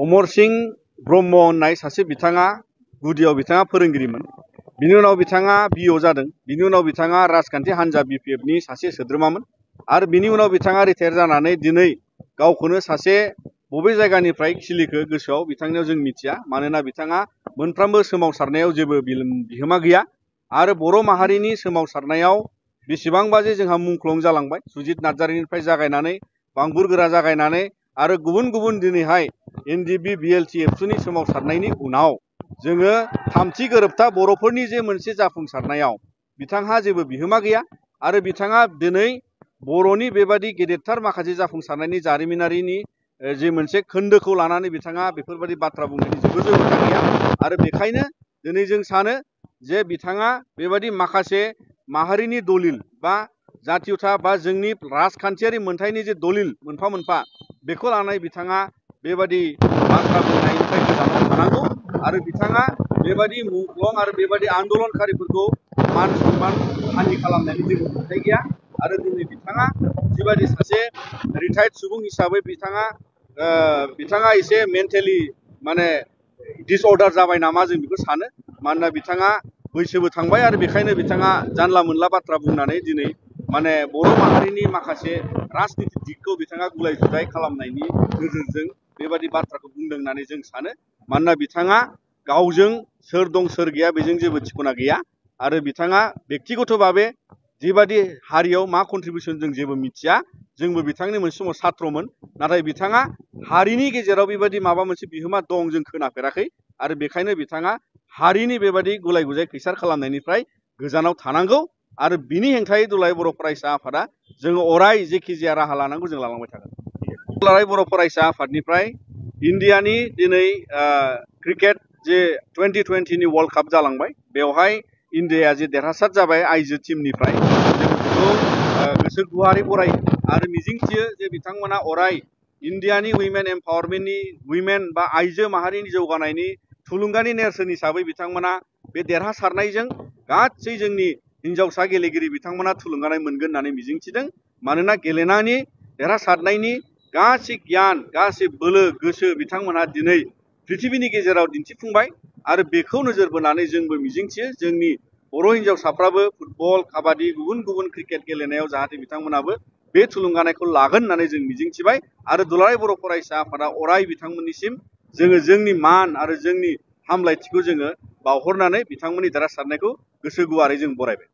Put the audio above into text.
अमर सिंह ब्रह्म होननाय सासे बिथाङा गुदियाव बिथाङा फोरोंगिरिमोन। बिनि उनाव बिथाङा बिअ जादों। बिनि उनाव बिथाङा राजखान्थि हान्जा बिपिएफनि सासे सोद्रोमामोन आरो बिनि उनाव बिथाङा रिटायार जानानै दिनै गावखौनो सासे बबे जायगानिफ्राय खिलिखो गोसोआव बिथांनियाव जों मिथिया, मानोना बिथाङा मोनफ्रोमबो सोमावसारनायाव जेबो बिहोमा गैया आरो बर' माहारिनि सोमावसारनायाव बेसेबांबा जे जोंहा मुंख्लं जालांबाय, सुजित नार्जारिनिफ्राय जागायनानै बांबुरगोरा जागायनानै आरो गुबुन गुबुन दिनैहाय एनडिएफबि बिएलटि एबसुनि सोमावसारनायनि उनाव जोङो थामथि गोरोबथा बर'फोरनि जे मोनसे जाफुंसारनायाव बिथांहा जेबो बिहोमा गैया आरो बिथाङा दिनै बर'नि बेबादि गेदेरथार माखासे जाफुंसारनायनि जारिमिनारिनि जे मोनसे खोन्दोखौ लानानै बिथाङा बेफोरबायदि बाथ्रा बुंनायनि जेबो जर'खा गैया आरो बेखायनो दिनै जों सानो जे बिथाङा बेबादि माखासे माहारिनि दलिल बा जातीयता बा जोंनि राजखान्थियारि मोनथायनि जे दलिल मोनफा मोनफा बेखौ लानानै बिथाङा बेबादि बाथ्रा बुंनायनिफ्राय गोजानाव थानांगौ आरो बिथाङा बेबादि मुंख्लं आरो बेबादि आन्दलनकारिफोरखौ मान सन्मान हानि खालामनायनि जेबो मोनथाय गैया आरो दिनै बिथाङा जिबादि सासे रिटायार्ड सुबुं हिसाबै बिथाङा एसे मेन्टेलि माने डिसअर्डार जाबाय नामा जों बेखौ सानो, मानोना बिथाङा बैसोबो थांबाय आरो बेखायनो बिथाङा जानला मोनला बाथ्रा बुंनानै दिनै माने बर' माहारिनि माखासे राजनितिक दिगखौ बिथाङा गुलाय गुजाय खालामनायनि नोजोरजों बेबादि बाथ्राखौ बुंदों होननानै जों सानो। मानोना बिथाङा गावजों सोर दं सोर गैया बेजों जेबो थिखना गैया आरो बिथाङा बेक्तिगत भाबे जिबादि हारियाव मा कन्ट्रिबिउसन जों जेबो मिथिया। जोंबो बिथांनि मोनसे समाव छात्रमोन, नाथाय बिथाङा हारिनि गेजेराव बेबादि माबा मोनसे बिहोमा दं जों खोनाफेराखै आरो बेखायनो बिथाङा हारिनि बेबादि गुलाय गुजाय खैसार खालामनायनिफ्राय गोजानाव थानांगौ आरो बिनि हेंथायै दुलाराय बर' फरायसा आफादा जोङो अराय जेखि जाया राहा लानांगौ जों लालांबाय थागोन। दुलाराय बर' फरायसा आफादनिफ्राय इन्डियानि दिनै क्रिकेट जे 2020नि वर्ल्ड काप जालांबाय, बेवहाय इन्डियाया जे देरहासार जाबाय आइजो टीमनिफ्राय, जों बेखौ गोसो गुवारै बरायो आरो मिजिंथियो जे बिथांमोना अराय इन्डियानि उइमेन एम्पावारमेन्टनि उइमेन बा आइजो माहारिनि जौगानायनि थुलुंगानि नेरसोन हिसाबै बिथांमोना बे देरहासारनायजों गासै जोंनि हिन्जावसा गेलेगिरि बिथांमोना थुलुंगानाय मोनगोन होननानै मिजिंथिदों। मानोना गेलेनायनि देरहासारनायनि गासै गियान गासै बोलो गोसो बिथांमोनहा दिनै पृथिबिनि गेजेराव दिन्थिफुंबाय आरो बेखौ नोजोर बोनानै जोंबो मिजिंथियो जोंनि बर' हिन्जावसाफ्राबो फुटबल, काबादि, गुबुन गुबुन क्रिकेट गेलेनायाव जाहाथे बिथांमोनाबो बे थुलुंगानायखौ लागोन होननानै जों मिजिंथिबाय आरो दुलाराय बर' फरायसा आफादा अराय बिथांमोननिसिम जोङो जोंनि मान आरो जोंनि हामलायथिखौ जोङो बावहरनानै बिथांमोननि देरहासारनायखौ गोसो गुवारै जों बरायबाय।